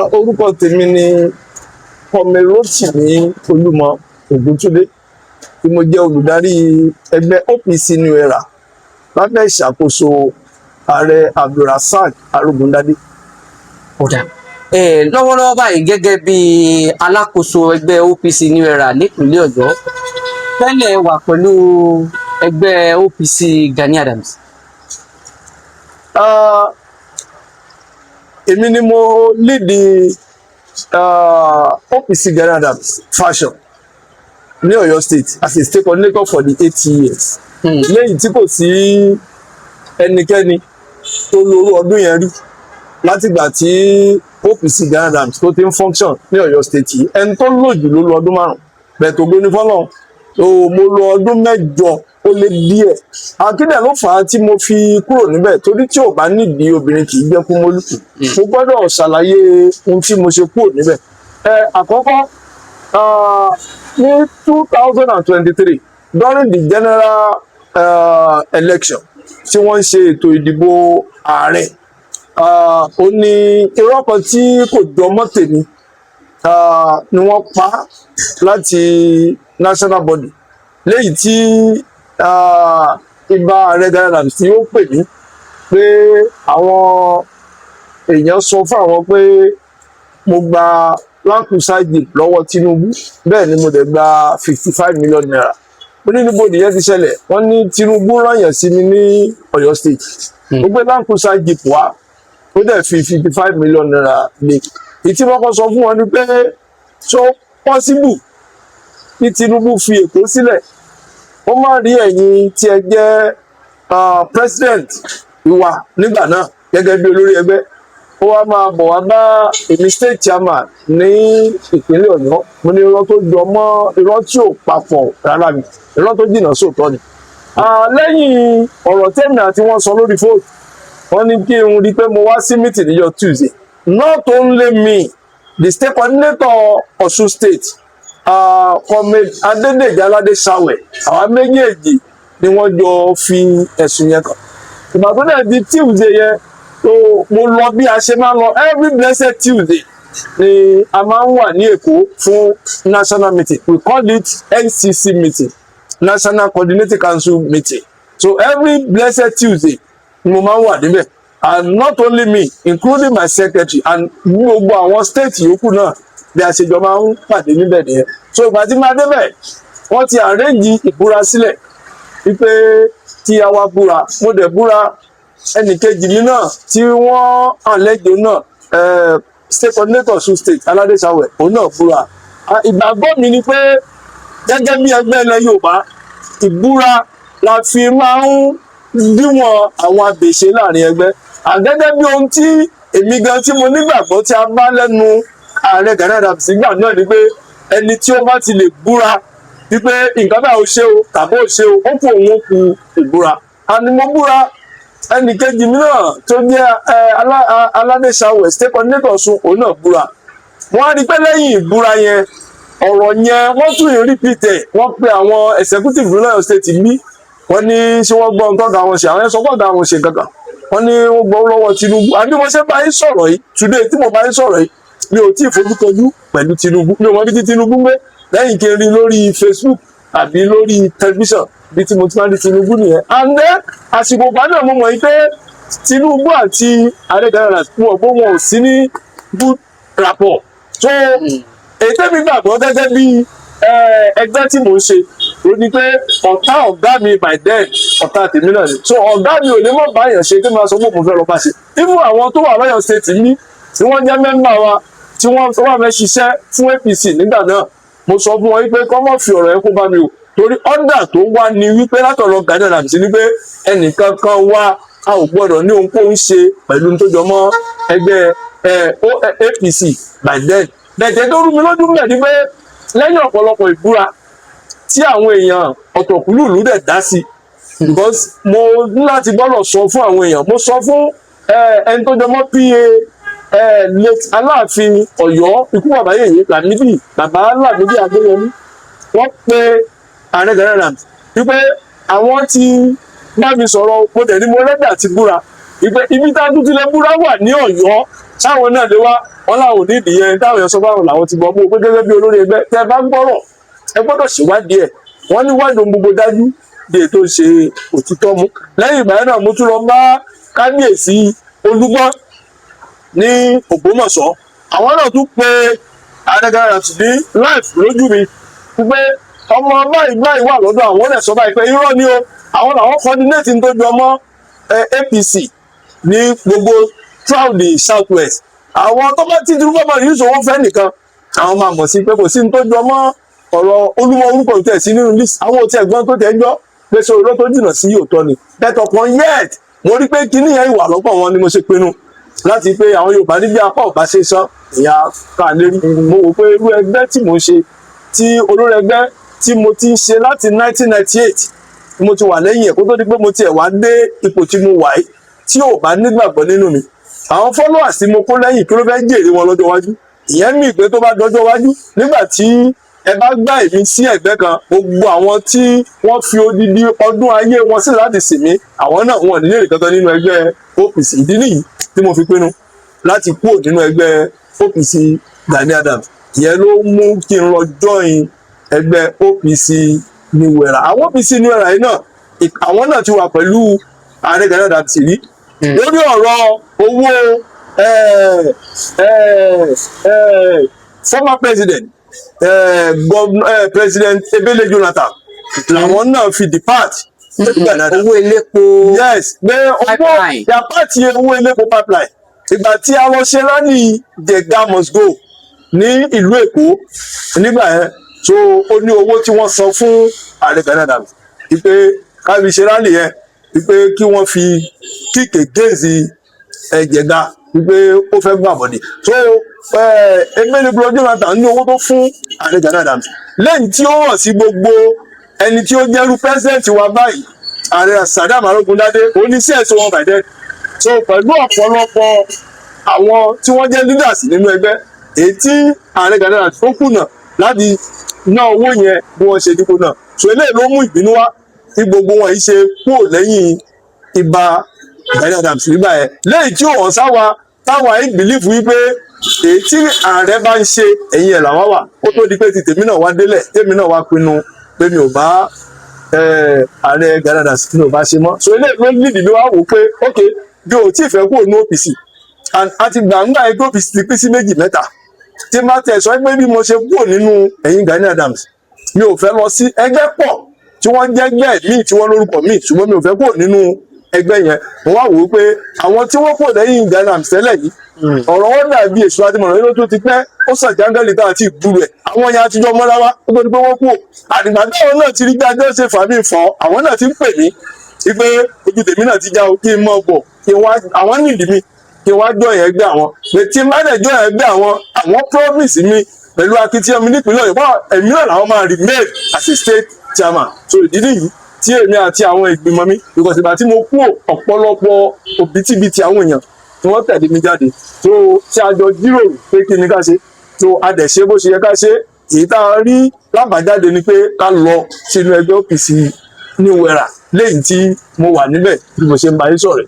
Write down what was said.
Orúkọ tèmi ni Comrade Rotimi Olúmọ Ògúntúndé, tí mo jẹ́ olùdarí ẹgbẹ́ OPC New Era lábẹ́ ìṣàkóso Ààrẹ Abdulrasaq Arógundádé. Ó dáa, lọ́wọ́lọ́wọ́ báyìí, gẹ́gẹ́ bí alákòóso ẹgbẹ́ OPC New Era nípínlẹ̀ Ọ̀yọ́, tẹ́lẹ̀ wà pẹ̀lú ẹgbẹ́ OPC Gani Adams. Èmi ni mo lead OPC Gani Adams faction ní Ọ̀yọ́ State as a state coordinator for the 8 years, lẹ́yìn tí kò sí ẹnikẹ́ni tó lórú ọdún yẹn rí látìgbà tí OPC Gani Adams tó ti ń function ní Ọ̀yọ́ State yìí. Ẹni tó lò jù ló lo ọdún 5 bẹ́ẹ̀ tó gbóní fọ́lọ́run. So mo lo ọdún 8 ó lé díẹ̀. Àkídẹ̀ ló fà á tí mo fi kúrò níbẹ̀, torí tí ò bá nídìí, obìnrin kì í jẹ́ kúmólú. Mo gbọ́dọ̀ ṣàlàyé ohun tí mo ṣe kúrò níbẹ̀. Ẹ àkọ́kọ́, ní 2023, during the general election tí wọ́n ń ṣe ètò ìdìbò ààrẹ, ó ní irọ́ kan tí kò jọ mọ́ tèmi ni wọ́n pa láti national body, léyìí tí ibà Ààrẹ Gani Adams tí ó pè mí pé àwọn èèyàn sọ fún àwọn pé mo gba Land Cruiser Jeep lọ́wọ́ Tinubu, bẹ́ẹ̀ ni mo dẹ̀ gba ₦55 million. Mo ní níbo nìyẹn ti ṣẹlẹ̀? Wọ́n ní Tinubu rányàn sí mi ní Ọ̀yọ́ State, ó gbé Land Cruiser Jeep wá, ó dẹ̀ fi ₦55 million lé. Ìtí wọ́n kọ́ sọ fún wọn ni pé, so possible kí Tinubu fi Èkó sílẹ̀, ó má rí ẹ̀yin tí ẹ jẹ́ president ìwà nígbà náà gẹ́gẹ́ bí olórí ẹgbẹ́, ó wá máa bọ̀ wá bá èmi state chairman ní ìpínlẹ̀ Ọ̀yọ́? Mo ní irọ́ tó jọ mọ́ irọ́ tí ò papọ̀ rárá ni, irọ́ tó jìnnà sóòótọ́ ni. Lẹ́yìn ọ̀rọ̀ tẹ́mi àti wọ́n sọ lórí fóònù, wọ́n ní kí n rí i pé mo wá sí meeting níjọ́ Tuesday. Not only me, the state coordinator Ọ̀ṣun State, Comrade Adédèjì Aládé Ṣàwẹ̀, àwa méjèèjì ni wọ́n jọ fi ẹ̀sùn yẹn kàn. Ìgbà tó dẹ̀ di Tuesday yẹn tó, mo lọ bí a ṣe máa ń lọ. Every blessed Tuesday ni a máa ń wà ní Èkó fún national meeting. We call it NCC meeting, National Coordinating Council meeting. So every blessed Tuesday ni mo máa ń wà níbẹ̀, and not only me, including my secretary and gbogbo àwọn state yòókù náà, bí a ṣe jọ máa ń pàdé níbẹ̀ nìyẹn. So ìgbà tí máa débẹ̀, wọ́n ti arrange ìbúra sílẹ̀ wípé tí a wá búra. Mo dẹ̀ búra. Ẹnìkejì mi náà tí wọ́n àlejò náà, state coordinator Ọ̀ṣun State, Aládéṣàwẹ̀, òun náà búra. Ìgbàgbọ́ mi ni pé gẹ́gẹ́ bí ẹgbẹ́ ilẹ̀ Yorùbá, ìbúra la fi máa ń díwọ̀n àwọn abèṣe láàrin ẹgbẹ́. Àgẹ́gẹ́ bí ohun tí èmi gan tí mo nígbàgbọ́ tí a bá lẹ́nu Ààrẹ Gani Adams nígbà náà ni pé ẹni tí ó bá ti lè búra wípé nǹkan báyìí ó ṣe o tàbí ó ṣe o, ó kù òun, ó kù ìbúra. Àní mo búra. Ẹnì kejì mi náà tó jẹ́ Aládéṣàwẹ̀, state coordinator Ọ̀ṣun, òun náà búra. Wọ́n á rí i pé lẹ́yìn ìbúra yẹn, ọ̀rọ̀ yẹn wọ́n tún yìí repeat ẹ̀. Wọ́n pe àwọn executive lọ́yọ̀ State bí, wọ́n ní ṣé wọ́n gbọ́ ohun tọ́ga wọn ṣe? Àwọn yẹn sọ pé ọ̀gá wọn ṣe kankan. Wọ́n ní wọ́n gbọ́ lọ́wọ́ Tinubu. Àbí mo ṣe bá yín sọ̀rọ̀ yìí today, tí mo bá yín sọ̀rọ̀ yìí, mi ò tí ì fojú kojú pẹ̀lú Tinubu. Mi ò mọ bí tí Tinubu ń gbé, lẹ́yìn kí n rí lórí Facebook àbí lórí tẹlifíṣàn. Bí tí mo ti máa ń rí Tinubu nìyẹn. And then àsìkò ìgbà náà, mo mọ̀ yìí pé Tinubu àti Ààrẹ Gani Adams, wọn ò wọn ò sí ní good rapport. So èyí tẹ́mi gbàgbọ́ gẹ́gẹ́ bí ẹgbẹ́ tí mò ń ṣe, ó ní pé ọ̀tá ọ̀gá mi by then, ọ̀tá tèmi náà ni. So ọ̀gá mi ò lè mọ̀ báyàn ṣe kí n máa sọ pé mo fẹ́ lọ bá ṣe. Even àwọn tó wà lọ́yọ̀ State ní tí wọ́n jẹ́ member wa, tí wọ́n wà fẹ́ ṣiṣẹ́ fún APC nígbà náà, mo sọ fún wọn wípé kọ́ mọ̀ fi ọ̀rọ̀ yẹn kó bá mi o, torí order tó wá ní wípé látọ̀rọ̀ Gani Adams ní pé ẹnìkan kan wá, a ò gbọ́dọ̀ ní ohunkóhun ṣe pẹ̀lú tó jọ mọ́ ẹgbẹ́ APC by then. Bẹ̀tẹ̀ tó rú mi lójú mẹ́ ni pé lẹ́yìn ọ̀pọ̀lọpọ̀ ìbúra tí àwọn èèyàn ọ̀tọ̀kùlú ìlú dẹ̀ dá sí, because mo ní láti gbọ́dọ̀ sọ fún àwọn èèyàn, mo sọ fún ẹni tó jọmọ́ PA late Aláàfin Ọ̀yọ́, ikú bàbá yèyé, Lámídì, bàbá Lámídì Adéyẹmí. Wọ́n pe Ààrẹ Gani Adams wípé àwọn ti bá mi sọ̀rọ̀, mo dẹ̀ ní mo ready àti búra, wípé ibi tá a tún ti lè búra wà ní Ọ̀yọ́, sáwọn náà lè wá. Wọ́n láwọn ò ní ìdíyẹn táwọn èèyàn sọ fáwọn làwọn ti gbọ́ mú pé gẹ́gẹ́ bí olórí ẹgbẹ́, tẹ́ ẹ bá gbọ́rọ̀, ẹ gbọ́dọ̀ ṣèwádìí ẹ̀. Wọ́n ní wádìí ohun gbogbo dájú bí ètò ṣe òtítọ́ mú. Lẹ́yìn ìgbà yẹn náà, mo tún lọ bá Kábíyèsí Olúgbọ́n ní Ògbómọ̀ṣọ́. Àwọn náà tún pe Ààrẹ Gani Adams ní live lójú mi pé ọmọ báyìí báyìí wà lọ́dọ̀ àwọn. Ó dẹ̀ sọ báyìí pé irọ́ ni o, àwọn làwọn coordinate ń tójú ọmọ APC ní gbogbo throughout the South West. Àwọn tó bá tí Tinubu bá yìí sọ wọ́n fẹ́ nìkan, àwọn máa mọ̀ sí pé kò sí ní tó jọ mọ́ ọ̀rọ̀ olúmọ, orúkọ tẹ̀ sí nínú list. Àwọn ò tiẹ̀ gbọ́n tó tẹ̀ gbọ́ pé sọ irọ́ tó jìnnà sí òótọ́ ni. But upon yet, mo rí pé kíní yẹn ìwà lọ́pọ̀ wọn ni mo ṣe pinnu láti pé àwọn Yorùbá ní bí apá ò bá ṣe sán, ìyá ká lérí. Mo wò pé irú ẹgbẹ́ tí mò ń ṣe, tí olórí ẹgbẹ́ tí mo ti ń ṣe láti 1998, mo ti wà lẹ́yìn ẹ̀ kó tó di pé mo tiẹ̀ wá dé ipò tí mo wà yìí, tí ò bá nígbàgbọ́ nínú mi, àwọn followers tí mo kó lẹ́yìn, kí ló fẹ́ jèrè wọn lọ́jọ́ iwájú? Ìyẹn mì pé tó bá dọjọ́ iwájú, nígbà tí ẹ bá gbá èmi sí ẹ̀gbẹ́ kan, gbogbo àwọn tí wọ́n fi odidi ọdún ayé wọn sí láti sìn mí, àwọn náà wọn ò ní lè kankan nínú ẹgbẹ́ OPC. Ìdí nìyí tí mo fi pinnu láti kúrò nínú ẹgbẹ́ OPC Gani Adams. Ìyẹn ló mú kí n lọ join ẹgbẹ́ OPC New Era. Àwọn OPC New Era yìí náà, àwọn náà ti wà pẹ̀lú Ààrẹ Gani Adams rí lórí ọ̀rọ̀ owó former president, governor, President Ebele Jonathan, làwọn náà fi depart Gani Adams. Owó elépo. Yes, pé owó Pipeline. Yàpá ti owó elépo pipeline. Ìgbà tí a lọ ṣe rally "Jega must go" ní ìlú Èkó nígbà yẹn, so ó ní owó tí wọ́n san fún Ààrẹ Gani Adams wípé kábi ṣe rally yẹn, wípé kí wọ́n fi kick against Jega, wípé ó fẹ́ gbà bọ̀dẹ̀. So Ebele Jonathan ní owó tó fún Ààrẹ Gani Adams, lẹ́yìn tí ó hàn sí gbogbo ẹni tí ó jẹ́rú president wa báyìí, Ààrẹ Saddam Arógundádé, oníṣẹ́ ẹ̀sọ́ wọn bàjẹ́. So pẹ̀lú ọ̀pọ̀lọpọ̀ àwọn tí wọ́n jẹ́ leaders nínú ẹgbẹ́, èyí tí Ààrẹ Gani Adams tó kùnà láti ná owó yẹn bí wọ́n ṣe dípò náà. So eléyìí ló mú ìbínú wá tí gbogbo wọn yìí ṣe kúrò lẹ́yìn Ìbà Gani Adams nígbà yẹn, lẹ́yìn tí ó hàn sáwa táwa yìí believe wípé èyí tí ààrẹ bá ń ṣe, ẹ̀yìn ẹ̀ làwa wà, kó tó di pé ti tèmi náà wá délẹ̀, tèmi náà wá pinnu pé mi ò bá Ààrẹ Gani Adams, mi ò bá ṣe mọ́. So eléyìí ló nídìí ló wá wò pé ok, bí o tí ì fẹ́ kúrò ní OPC, and àti gbàǹgbà ẹgbẹ́ OPC ti pín sí méjì mẹ́ta, tí má tẹ̀ sọ pé bí mo ṣe kúrò nínú ẹ̀yìn Gani Adams, mi ò fẹ́ lọ sí ẹgbẹ́ pọ̀ tí wọ́n jẹ́ ẹgbẹ́ míì tí wọ́n lórúkọ míì, ṣùgbọ́n mi ò fẹ́ kúrò nínú ẹgbẹ́ yẹn. Mo wá wò ó pé àwọn tí wọ́n kúrò lẹ́yìn Gani Adams tẹ́lẹ̀ yìí, ọ̀rọ̀ wọn dàbí èso àti mọ̀nà tó ti pẹ́, ó sàn jángẹ́lì tá àti ìgbúrú ẹ̀. Àwọn yẹn àtijọ́ mọ́ra wá ó tó di pé wọ́n kú. Àdìgbà táwọn náà ti rí bí ajọ́ ṣe fà mí fọ́, àwọn náà ti ń pè mí wípé ojú tèmi náà ti já o, kí n mọ̀ bọ̀, kí n wá, àwọn nídìí mi, kí n wá jọ yẹn ẹgbẹ́ àwọn, pé tí n bá dẹ̀ jọ yẹn ẹgbẹ́ àwọn, àwọn promise mi pẹ̀lú akitiyan mi nípìnlẹ̀ Ọ̀yọ́ bá èmi náà làwọn máa remain as a state chairman. So ìdí nìyí tí èmi àti àwọn ìgbìmọ̀ mi, because ìgbà tí mo kú, ọ̀pọ̀lọpọ̀ òbítíbitì àwọn èèyàn tí wọ́n tẹ̀lé mi jáde tó tí a jọ jíròrò pé kí ni ká ṣe, tó a dẹ̀ ṣe bó ṣe yẹ ká ṣe. Èyí tá a rí lábàjáde ni pé ká lọ sínú ẹgbẹ́ OPC New Era, lẹ́yìn tí mo wà níbẹ̀ bí mo ṣe ń bá yín sọ̀rọ̀.